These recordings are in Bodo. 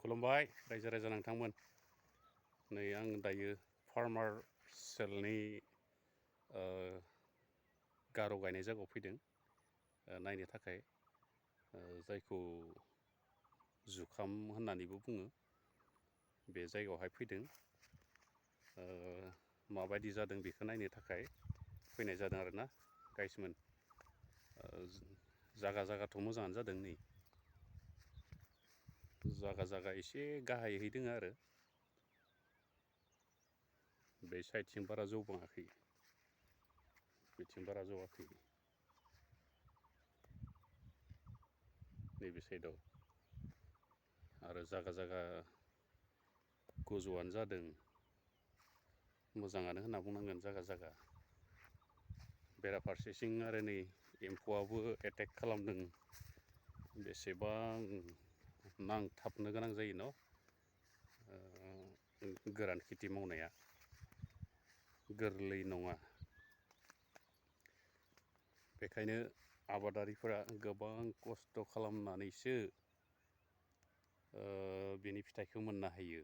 खुलुमबाय रायजो राजा नोंथांमोन। नै आं दायो फार्मार सेलनि गार' गायनाय जायगायाव फैदों नायनो थाखाय, जायखौ जुखाम होननानैबो बुङो। बे जायगायावहाय फैदों, माबायदि जादों बेखौ नायनो थाखाय फैनाय जादों आरोना गाइसमोन। जागाथ' मोजाङानो जादों। नै जागा एसे गाहायै दोङो आरो बे साइडथिं बारा जौबाङाखै, बेथिं बारा जौआखै। नैबे साइडआव आरो जागा गोजौआनो जादों, मोजाङानो होनना बुंनांगोन। जागा बेराफारसेथिं आरो नै एम्फौआबो एटेक खालामदों। बेसेबां नांथाबनो गोनां जायो न' गोरान खेथि मावनाया गोरलै नङा। बेखायनो आबादारिफोरा गोबां खस्थ' खालामनानैसो बिनि फिथाइखौ मोननो हायो।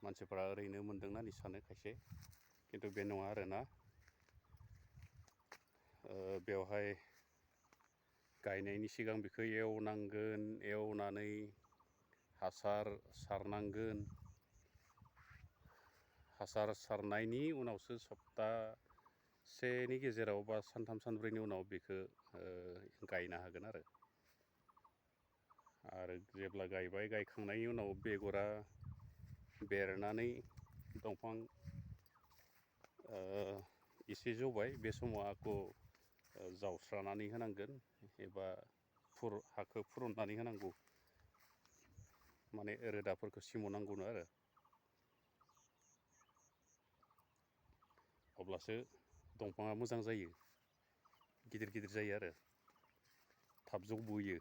मानसिफ्रा ओरैनो मोन्दों होननानै सानो खायसे, खिन्थु बे नङा आरोना। बेवहाय गायनायनि सिगां बेखौ एवनांगोन, एवनानै हासार सारनांगोन। हासार सारनायनि उनावसो सप्तासेनि गेजेराव बा सानथाम सानब्रैनि उनाव बेखौ गायनो हागोन आरो जेब्ला गायखांनायनि उनाव बेगरा बेरनानै दंफां एसे जौबाय, बे समाव आक' जावस्रानानै होनांगोन एबा हाखौ फुरुंनानै होनांगौ। माने रोदाफोरखौ सिम'नांगौनो आरो अब्लासो दंफाङा मोजां जायो, गिदिर जायो आरो थाब जौबोयो।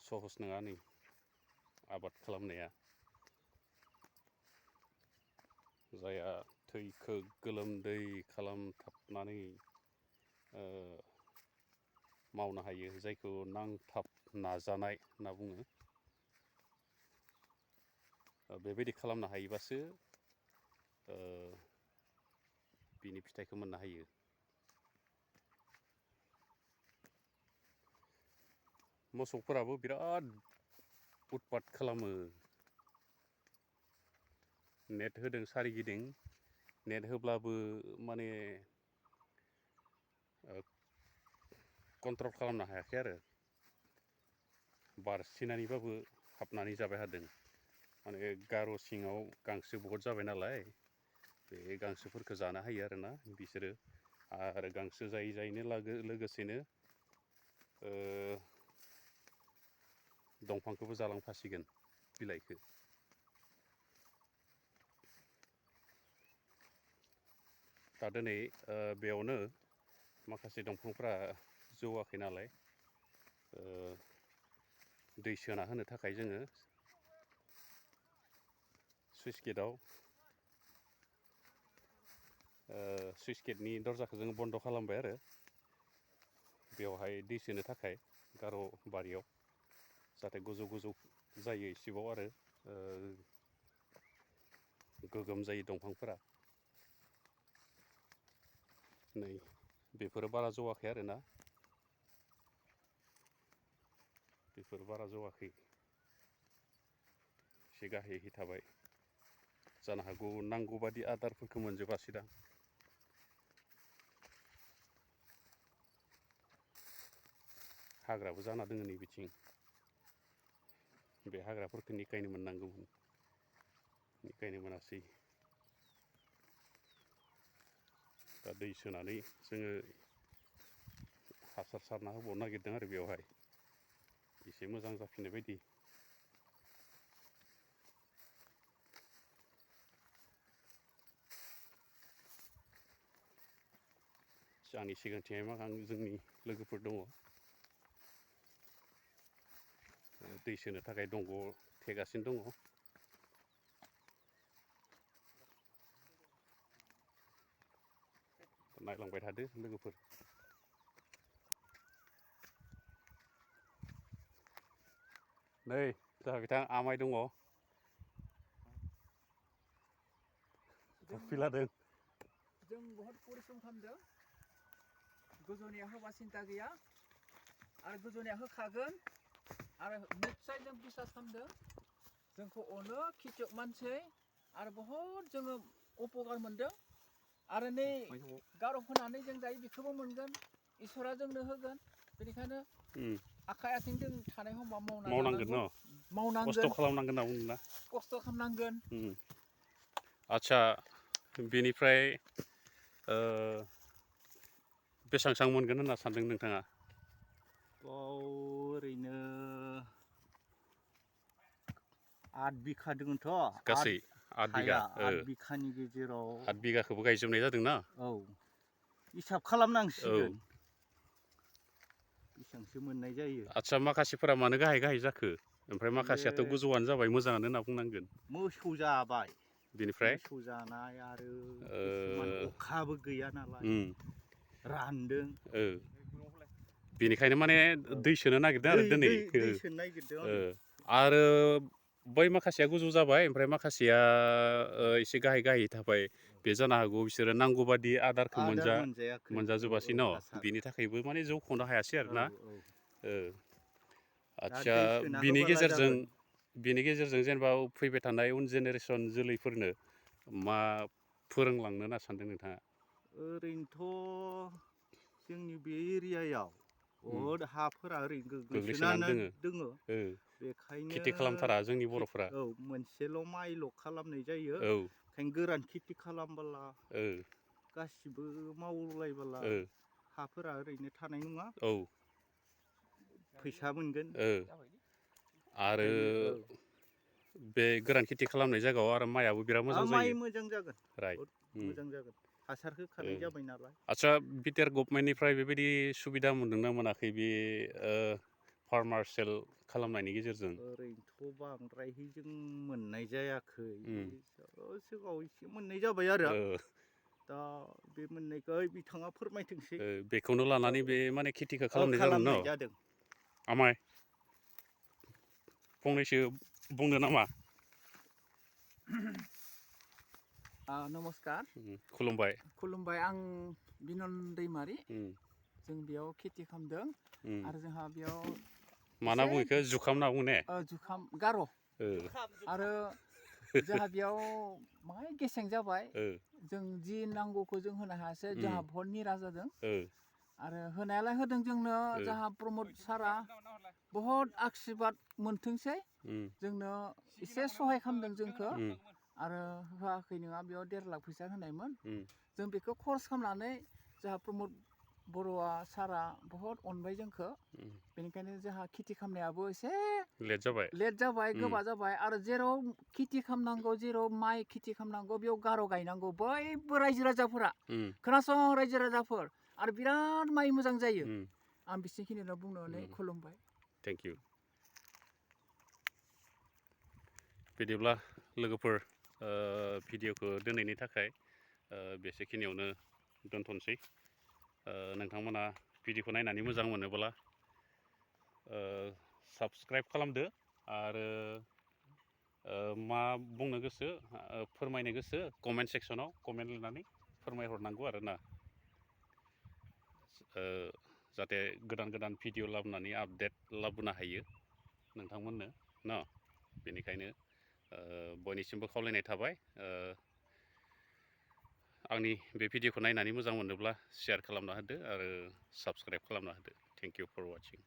सहस नङा नै आबाद खालामनाया। जायहा थैखो गोलोमदै खालामथाबनानै मावनो हायो, जायखौ नांथाब नाजानाय होनना बुङो। बेबायदि खालामनो हायोबासो बिनि फिथाइखौ मोननो हायो। मोसौफोराबो बिराद उतपात खालामो। नेट होदों सारिगिदिं, नेट होब्लाबो माने कन्ट्रल खालामनो हायाखै आरो बारसिनानैबाबो हाबनानै जाबाय थादों। माने गार' सिङाव गांसो बहुद जाबाय नालाय, बे गांसोफोरखौ जानो हायो आरोना बिसोरो। आरो गांसो जायैनो लोगोसेनो दंफांखौबो जालांफासिगोन, बिलाइखौ। दा दिनै बेयावनो माखासे दंफांफ्रा जौआखै नालाय, दै सोना होनो थाखाय जोङो सुइस गेटनि दरजाखौ जोङो बन्द' खालामबाय आरो बेवहाय दै सोनो थाखाय गार' बारियाव, जाहाथे गोजौ जायो एसेबाव आरो गोगोम जायो दंफांफोरा। नै बेफोरो बारा जौआखै आरोना, बेफोर बारा जौआखै, एसे गाहायै थाबाय। जानो हागौ नांगौ बादि आदारफोरखौ मोनजोबासै दां। हाग्राबो जाना दोङो नै बिथिं, बे हाग्राफोरखौ निकायनो मोननांगौमोन, निकायनो मोनासै। दा दै सोनानै जोङो हासार सारना होबावनो नागिरदों आरो बेवहाय एसे मोजां जाफिननाय बायदि। आंनि सिगांथिं जोंनि लोगोफोर दङ, दै सोनो थाखाय दंग' थेगासिनो दङ। नायलांबाय थादो लोगोफोर। नै जोंहा बिथां आमाय दङ फिलादों जों बहुत परिश्रम खालामदों गोजौनिया होबा सिन्था गैया आरो गोजौनिया होखागोन आरो निस्सय जों बिसास खालामदों जोंखौ अनो खेथियक मानसि आरो बहुत जोङो उपकार मोनदों आरो नै गार' फोनानै जों जायो बेखौबो मोनगोन इसोरा जोंनो होगोन बेनिखायनो आखाइ आथिं जों थानाय समाव मावनांगोन न' मावनांगोन खस्थ' खालामनांगोन होनना बुङोना खस्थ' खालामनांगोन आदसा बेनिफ्राय बेसांसां मोनगोन होनना सानदों नोंथाङा ओरैनो 8 बिघा दङथ' गासै 8 बिघा 8 बिघानि गेजेराव 8 बिघाखौबो गायजोबनाय जादोंना औ हिसाब खालामनांसिगोन बेसेबांसो मोननाय जायो आदसा माखासेफोरा मानो गाहाय गाहाय जाखो ओमफ्राय माखासेयाथ' गोजौआनो जाबाय मोजाङानो होनना बुंनांगोन मोसौ जाबाय बेनिफ्राय मोसौ जानाय आरो किसुमान अखाबो गैया नालाय रानदों बेनिखायनो माने दै सोनो नागिरदों आरो दिनै दै सोनो नागिरदों आरो बै माखासेया गोजौ जाबाय ओमफ्राय माखासेया एसे गाहाय गाहाय थाबाय बे जानो हागौ बिसोरो नांगौ बादि आदारखौ मोनजाजोबासै न' बिनि थाखायबो माने जौख'नो हायासै आरोना आदसा बिनि गेजेरजों जेनेबा फैबाय थानाय उन जेनेरेसन जोलैफोरनो मा फोरोंलांनो होनना सानदों नोंथाङा ओरैनोथ' जोंनि बे एरियायाव बहुद हाफोरा ओरैनो गोग्लैसोनानै दोङो बेखायनो खेथि खालामथारा जोंनि बर'फोरा मोनसेल' माइल' खालामनाय जायो ओंखायनो गोरान खेथि खालामबोला गासिबो मावलायबोला हाफोरा ओरैनो थानाय नङा फैसा मोनगोन आरो बे गोरान खेथि खालामनाय जायगायाव आरो माइआबो बिराद मोजां जायो माइ मोजां जागोन मोजां जागोन हासार होखानाय जाबाय नालाय आदसा बिटिआर गभर्नमेन्टनिफ्राय बेबायदि सुबिदा मोनदोंना मोनाखै बे फार्मार सेल खालामनायनि गेजेरजों ओरैनोथ' बांद्रायहै जों मोननाय जायाखै सिगाङाव एसे मोननाय जाबाय आरो दा बे मोननायखौ बिथाङा फोरमायथोंसै बेखौनो लानानै बे माने खेथिखौ खालामनाय जादों आमाय फंनैसो बुंनो नामा नमस्कार खुलुमबाय आं बिनन दैमारि जों बेयाव खेथि खालामदों आरो जोंहा बेयाव मा होनना बुङो बेखौ जुखाम होनना बुङो ने जुखाम गार' आरो जोंहा बेयाव माहाय गेसें जाबाय जों जि नांगौखौ जों होनो हायासै जोंहा बहुत निरा जादों आरो होनायालाय होदों जोंनो जोंहा प्रमद सारा बहुत आशीर्बाद मोनथोंसै जोंनो एसे सहाय खालामदों जोंखौ आरो होआखै नङा बेयाव 1.5 लाख फैसा होनायमोन जों बेखौ खरस खालामनानै जोंहा प्रमद बर'आ सारा बहुत अनबाय जोंखौ बेनिखायनो जोंहा खेथि खालामनायाबो एसे लेट जाबाय गोबा जाबाय आरो जेराव खेथि खालामनांगौ जेराव माइ खेथि खालामनांगौ बेयाव गार' गायनांगौ बयबो रायजो राजाफोरा खोनासं रायजो राजाफोर आरो बिराद माइ मोजां जायो आं बेसेखिनिल' बुंनानै खुलुमबाय थेंक इउ बिदिब्ला लोगोफोर भिडिअखौ दोननायनि थाखाय बेसेखिनियावनो दोनथ'नोसै नोंथांमोना भिडिअखौ नायनानै मोजां मोनोब्ला साबस्क्राइब खालामदो आरो मा बुंनो गोसो फोरमायनो गोसो कमेन्ट सेक्सनाव कमेन्ट लिरनानै फोरमायहरनांगौ आरोना जाहाथे गोदान भिडिअ लाबोनानै आपडेट लाबोनो हायो नोंथांमोननो न बेनिखायनो बयनिसिमबो खावलायनाय थाबाय आंनि बे भिडिअखौ नायनानै मोजां मोनोब्ला शेयार खालामना होदो आरो साबस्क्राइब खालामना होदो थेंक इउ फर वाचिं